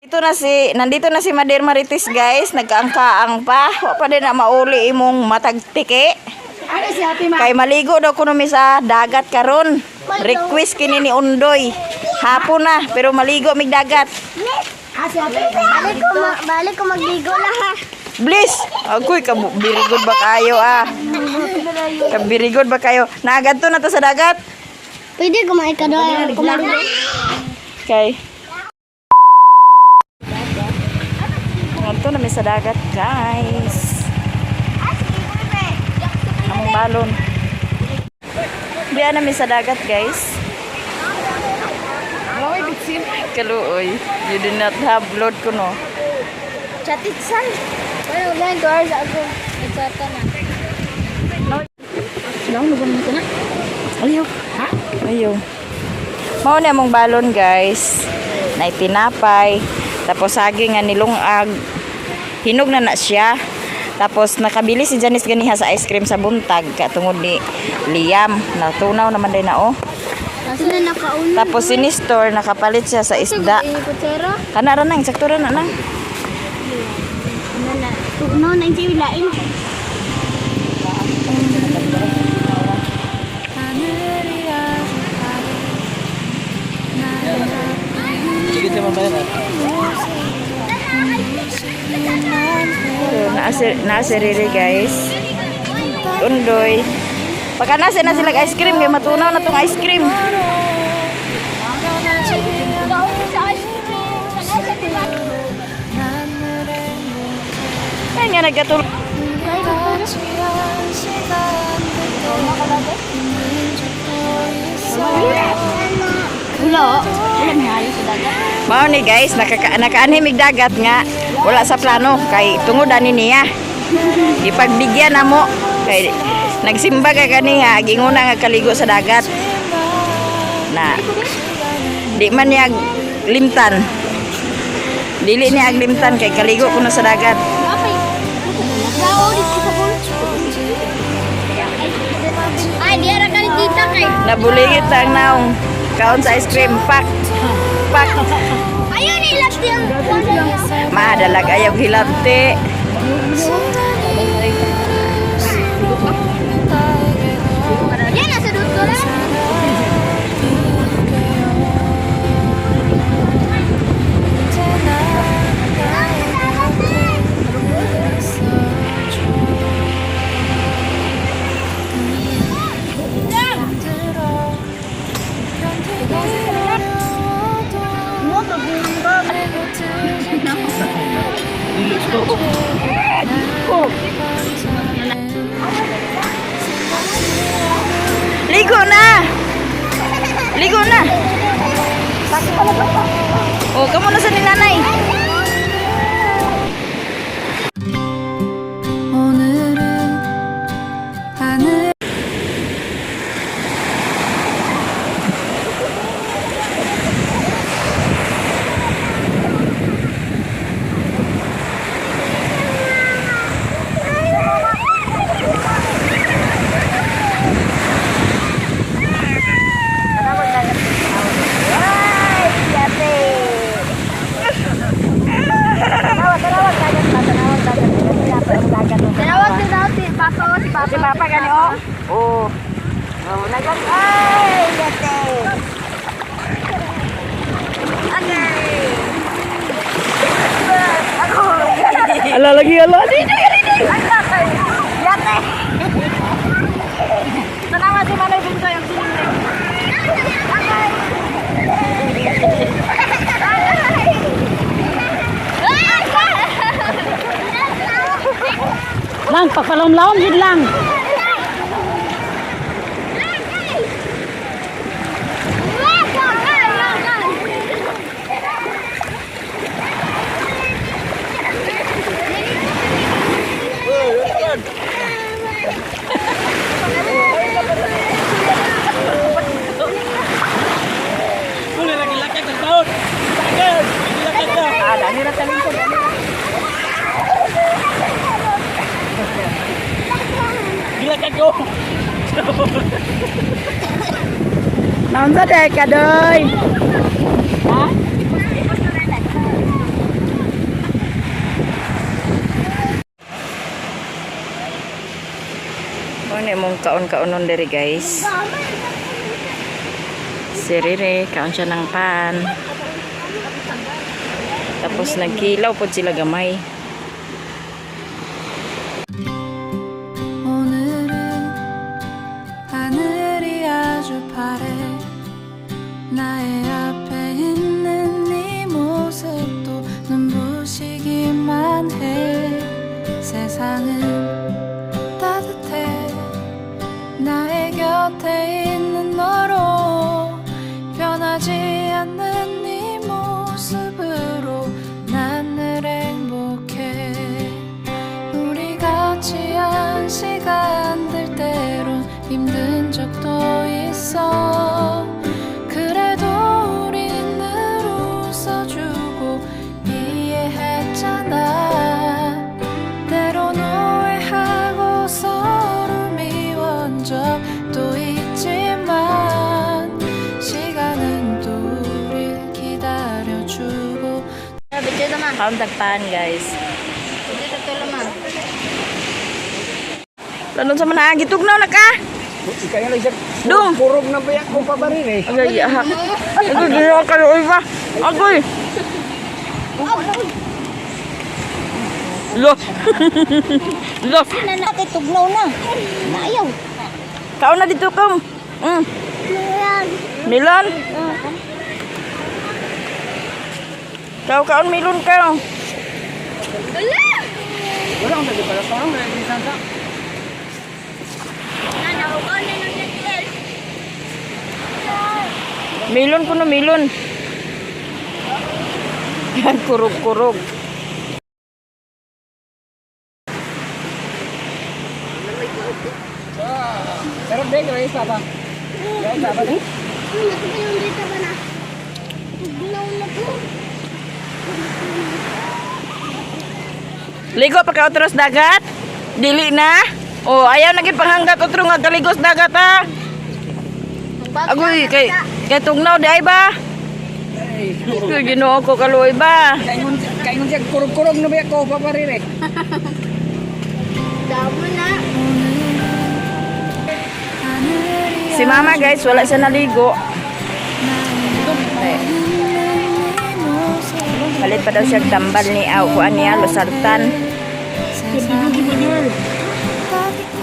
Ito na si, nandito na si Madir Marites, guys, nagkaangkaang pa. Wa pa din na mauli imong matagtiki. Ano si Ate Ma? Kay maligo daw kuno mi sa dagat karon. Request kini ni Undoy. Hapon na pero maligo mig dagat. Ah, si Ate. Balik ko magligo na ha. Bliss. Agoy ka birigod ba kayo ah? Kabirigod ba kayo? Naagadto na to sa dagat. Pwede kumain ka doon. Kumaligo. Kay Ngadto na mi sa dagat, guys. Among balon. Biya na mi sa dagat, guys. Kaluoy. You do not have load kuno. Chatitsan. Bueno, lang 2 hours ago. Nagchata na. Ayaw. Ha? Ayaw. Mao ni among balon, guys. Nay tinapay. Tapos saging nga nilungag. Hinog na na siya. Tapos nakabili si Janice ganiha sa ice cream sa buntag katungod ni Liam. Natunaw naman din na oh. Kasi na nakauna. Tapos si Nestor nakapalit siya sa isda. Kutsera. Kana ra nang sakto ra na nang. Ano na? Tugnaw na yung lain. So, naa si Riri, guys. Undoy. Pagka nasa na sila ice cream kay matunaw na tong ice cream. Ay nga nagkatulog. Wala. Wala may halos sa dagat. Mao ni guys, nakaanhimig dagat nga wala sa plano kay tungod ani niya. Ipagbigyan na mo kay nagsimba ka kaniha ginguna nga kaligo sa dagat. Na di man niya limtan. Dili niya limtan kay kaligo kuno sa dagat. Ay, di ara ka ni tita kay. Nabulingit ang naong kaon sa ice cream pak pak. Ayun ni last yung. Madalag ayaw hilabte. Yan nasa doktora. Ligo na. Ligo na. Oh, kamo na sa ni nanay. 오늘은 하늘 Tinawag din daw si Papa o si Papa. Si Papa gani oh. Oh. Oh, nagat. Ay, yate. Okay. Ako. Ala lagi ala. Didi, didi. Yate. Tanawa si Manoy Bintoy ang siningin. Lang pagpalom-lom gid lang. Ah, dami ra talingkod. Naunsa day ka doy? Ha? Na imong kaon-kaonon diri, guys. Si Rere, kaon siya ng pan. Tapos nagkilaw po sila gamay. 오늘은 하늘이 아주 파래. 나의 앞에 있는 네 모습도 눈부시기만 해. 세상은 따뜻해. 나의 곁에 있는 너로, 변하지 않는 네 모습으로 난 늘 행복해. 우리 같이 한 시간들, 때론 힘든 적도 있어. 그래도 우린 늘 웃어주고 이해했잖아. 때론 오해하고 서로 미운 적도 있지만 시간은 또 우릴 기다려주고 Picture naman. Kaon tag pan, guys. Picture to man. Lanon sa mga gitugnaw na ka. Kaya lang siya, Dong. kurog na ba ko pa ba rin eh. Agay, ahak. Agoy, ginawa ka oy ba? Agoy. Lo. Lo. Nanate tugnaw na. Naayaw. Kaon na dito kom. Milon. Kau kaon milon ka. Wala akong nagpala sa orang, wala akong sansa. Milon kuno milon. Yan kurog-kurog. Sarap din, kaya isa pa. Kaya isa pa din. Ligo pa ka otros dagat? Dili na? Oh, ayaw na gid panghanggat otro nga kaligos dagat ha. Agoy kay kay tugnaw di ay ba? Ay, Ginoo ko kaluoy ba? Kaingon, kaingon siya, kurog-kurog na ba ko pa ba rin eh. Damo na. 하늘이 Si mama, guys, wala siya naligo. Eh, palit pa daw siya tambal ni aw kuan niya losartan. 세상은 따뜻해.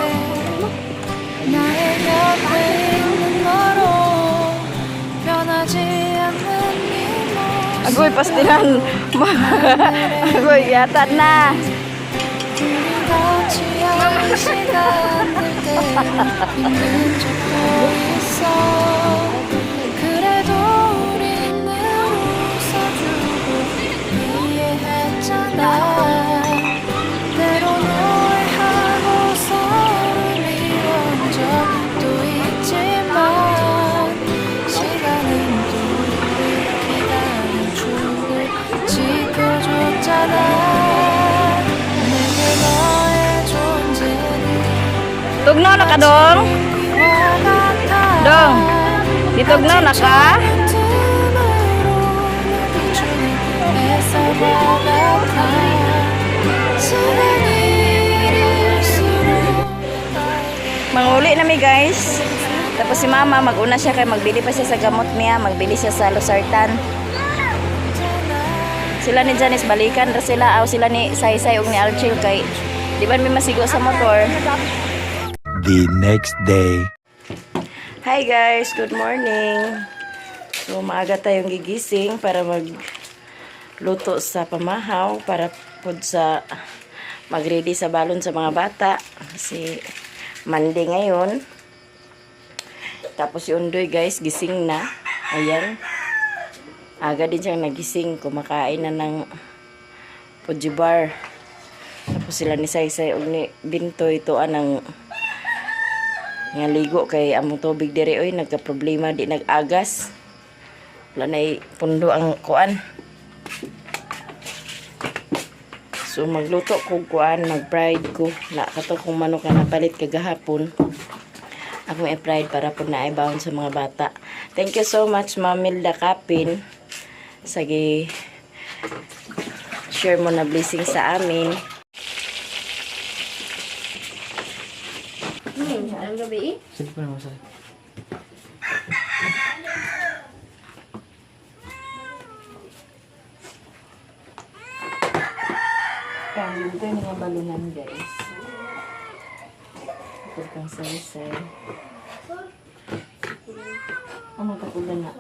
나의 곁에 있는 너로, 변하지 않는 네 모습 Agoy pastilan. Agoy yata na. 우리 같이 한 시간들, 때론 힘든 적도 있어. 그래도 우린 늘 웃어주고 이해했잖아. 때론 오해하고 서로 미운 적도 있지만 시간은 또 우릴 기다려주고 지켜줬잖아. 내게 너의 존재는 Tugnaw na ka dong? 이와 같아. Dong. Ditugnaw na ka? 틈으로 비추는 햇살과 같아. 시간이 이를수록 Manguli na mi, guys. Tapos si mama, maguna siya kay magbili pa siya sa gamot niya, magbili siya sa losartan. Sila ni Janice balikan ra sila aw sila ni Saysay ug ni Alchil kay di ba may masigo sa motor. The next day. Hi guys, good morning. So maaga tayong gigising para magluto sa pamahaw para pod sa magready sa balon sa mga bata kasi Monday ngayon. Tapos si Undoy, guys, gising na. Ayan. Aga din siyang nagising, kumakain na ng pujibar. Tapos sila ni Saysay ug ni Bintoy tuan ng nga ligo kay among tubig diri oy nagka-problema, di nag-agas. Wala nay pundo ang kuan. So magluto ko kuan, mag-fried ko. Na kato kung manok na napalit kagahapon. Akong i-fried para po na baon sa mga bata. Thank you so much, Ma'am Milda Kapin. Sige, share mo na blessing sa amin. Gabi eh. Sige pa naman sa. Ito yung mga balunan, guys. Ito kang saysay. Ano kakulan na?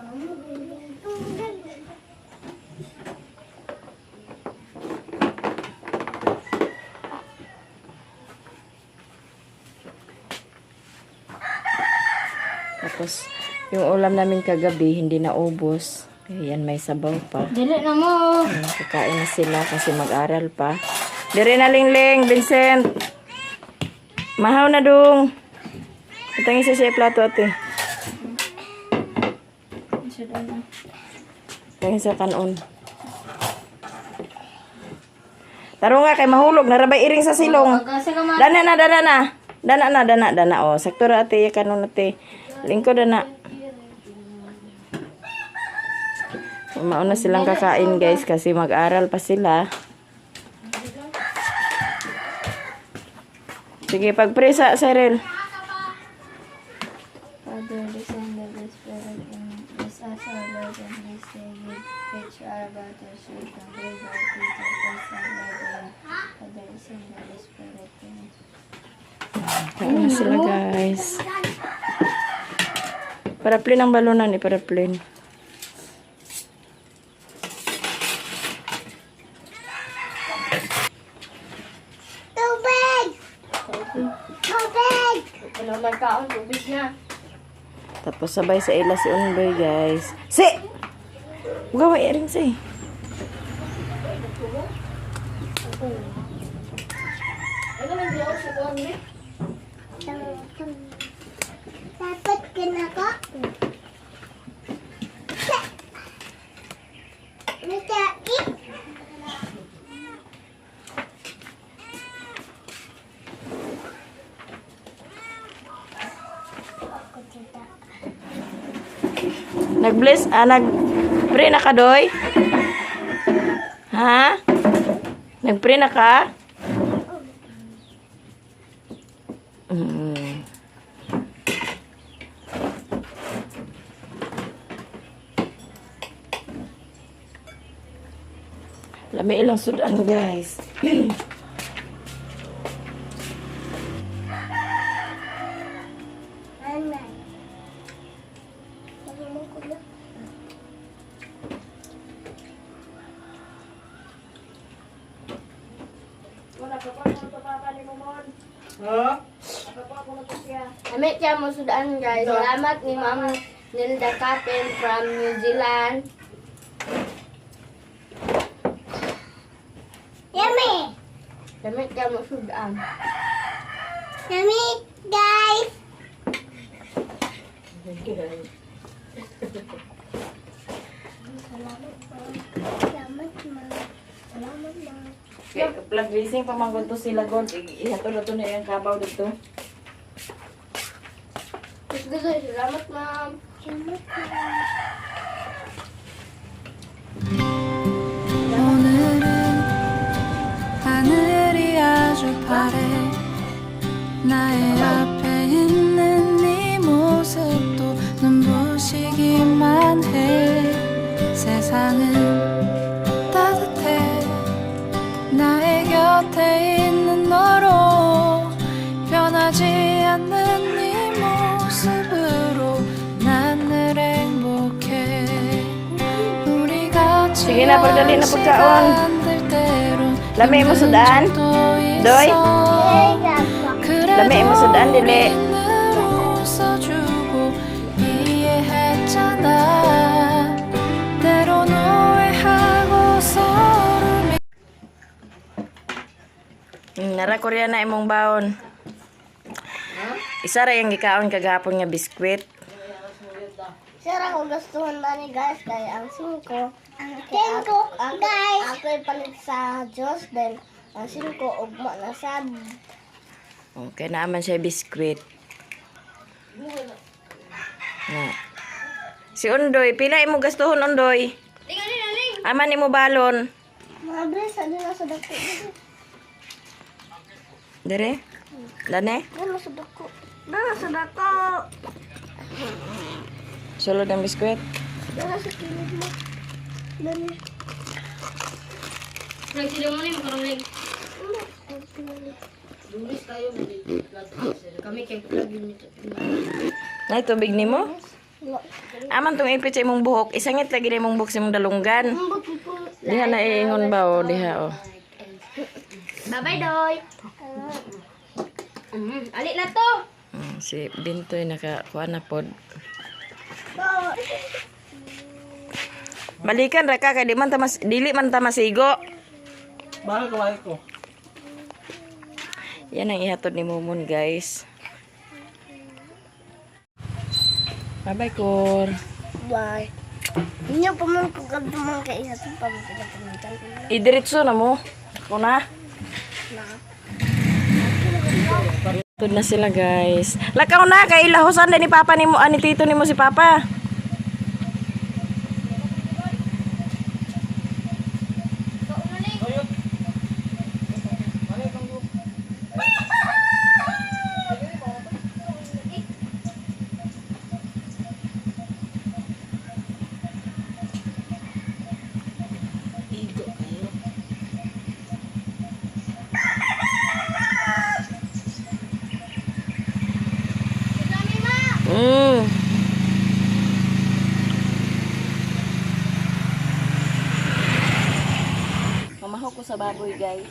Tapos, yung ulam namin kagabi, hindi naubos. Ayan, may sabaw pa. Dili na mo. Ayan, kakain na sila kasi mag-aral pa. Dire na Lingling, Vincent. Mahaw na dong. Itang isa siya plato ate. Itang isa kanon. Taro nga kay mahulog narabay iring sa silong. Asa ka ma? Dana na, dana na. Dana na, dana, dana. Oh, sakto ra ate kanon ate. Lingkod dana. Mauna silang kakain guys kasi mag-aral pa sila. Sige, pag-pray sa Cyril. Father, the Son, the Holy Spirit, and bless us, our Lord, and this day give which are about to shoot and great by Peter, Christ, our Lord, Amen. Father, the Son, the Holy Spirit, Amen. Kain na sila guys. Paraplin ang balunan eh, paraplin. Tubig! Tubig! Ano man kaon, tubig na. Tapos sabay sa ila si Undoy guys. Si! Gawa iring si. Dapat kinako. Nita, Nag-bless, nag-pray na ka, Doy? Ha? Nag-pray na ka? Lami ilang sudan, guys. Amit siya mo sudan guys. Salamat ni Ma'am Nilda Capin from New Zealand. Yummy! Damit siya mo sudan. Yummy, guys! Salamat, ma'am. Salamat, ma'am. Okay, plug racing pamanggol to sila god. Ihatod na to na iyang kabaw dito. Salamat, ma'am. Salamat, ma'am. 오늘은 하늘이 아주 파래 나의 앞에 있는 네 모습도 눈부시기만 해 세상은 따뜻해 나의 곁에 있는 너로 변하지 않는 네 모습으로 난 늘 행복해 우리 같이 Sige na, pagdali na pagkaon. Lami mo sudan? Doy? Lami mo sudan, dili. 웃어주고 이해했잖아 때론 오해하고 서로 Nara Korea na imong baon. Isa ra yung gikaon kagahapon nga biskwit. Sir, ako gustuhan na ni guys kay ang 5. Ang 5, guys. Ako palit sa Diyos then ang 5 ugma na sad. Okay naman siya biskwit. Na. Si Undoy, pila imo gastuhon Undoy? Aman imo balon. Mga bless, ano na sa dako? Dire? Dane? Ano sa dako? Dara sa dako. Sulod ang biskwit. Dara sa kilid mo. Dali. Nay, tubig nimo? Aman tong ipit sa imong buhok, isangit lagi na imong buhok sa imong dalunggan. Diha na iingon ba o diha o. Bye-bye, Doy. Ali na to. Si Bintoy nakakuha na pod. Balikan ra ka kay di man ta mas dili man ta masigo. Bakit kumain ko? Yan ang ihatod ni Mumon, guys. Bye-bye, Kor. Bye. Inyo pa man kung kadto man kay isa sa pagpinapuntan. Idiretso na mo. Ako na. Tod na sila, guys. Lakaw na kay lahusan na ni Papa nimo, ani tito nimo si Papa. Mamahok ko sa baboy, guys.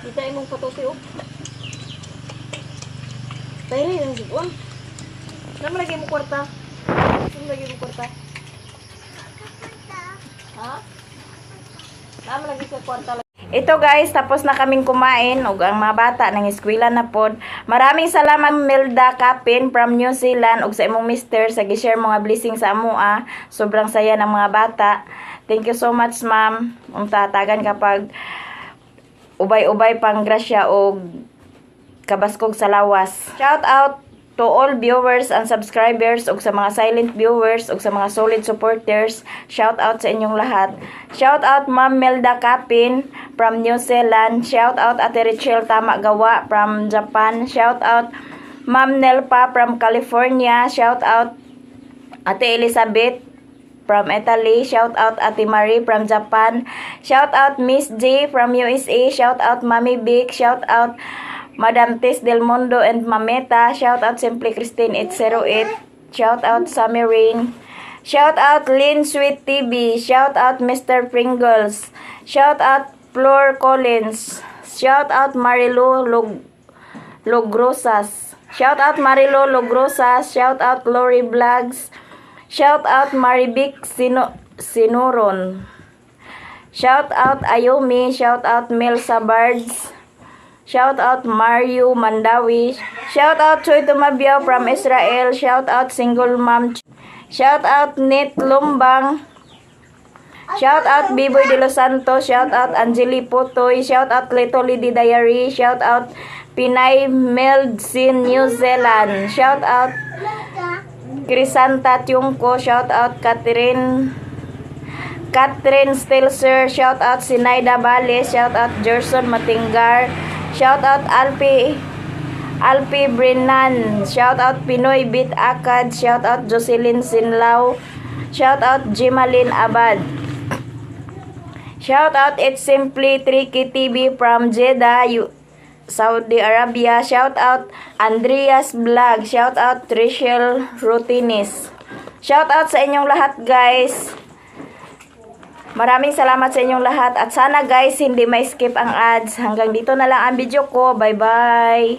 Kita imong patuti oh. Tayo rin ang sigwan. Naman lagi mo kwarta. Naman lagi mo kwarta. Ha? Naman lagi ka kwarta. Ito guys, tapos na kaming kumain ug ang mga bata nang eskwela na pod. Maraming salamat Melda Kapin from New Zealand ug sa imong mister sa gi-share mga blessing sa amoa. Sobrang saya ng mga bata. Thank you so much, ma'am. Ung tatagan kapag ubay-ubay pang grasya og kabaskog sa lawas. Shout out to all viewers and subscribers ug sa mga silent viewers ug sa mga solid supporters. Shout out sa inyong lahat. Shout out Ma'am Melda Kapin from New Zealand. Shout out Ate Rachel Tamagawa from Japan. Shout out Ma'am Nelpa from California. Shout out Ate Elizabeth from Italy. Shout out Ate Marie from Japan. Shout out Miss J from USA. Shout out Mami Big. Shout out Madam Tess Del Mundo and Mameta. Shout out Simple Christine 808. Shout out Sammy Rain. Shout out Lynn Sweet TV. Shout out Mr. Pringles. Shout out Flor Collins. Shout out Marilu Logrosas. Shout out Marilo Logrosas. Shout out Lori Vlogs. Shout out Marivic Sinuron. Shout out Ayumi. Shout out Melsa Birds. Shout out Mario Mandawi. Shout out Choi Tumabiao from Israel. Shout out Single Mom. Shout out Nate Lumbang. Shout out Biboy De Los Santos. Shout out Angeli Potoy. Shout out Leto Lady Diary. Shout out Pinay Meldsin New Zealand. Shout out Crisanta Tiungco. Shout out Catherine Stilser. Shout out Sinaida Bale. Shout out Gerson Matingar. Shout out Alpi Alfie Brennan, shout out Pinoy Beat Akad, shout out Jocelyn Sinlao, shout out Jimalyn Abad. Shout out It's Simply Tricky TV from Jeddah, Saudi Arabia. Shout out Andreas Vlog. Shout out Trishel Rutinis. Shout out sa inyong lahat, guys. Maraming salamat sa inyong lahat at sana, guys, hindi ma-skip ang ads. Hanggang dito na lang ang video ko. Bye-bye.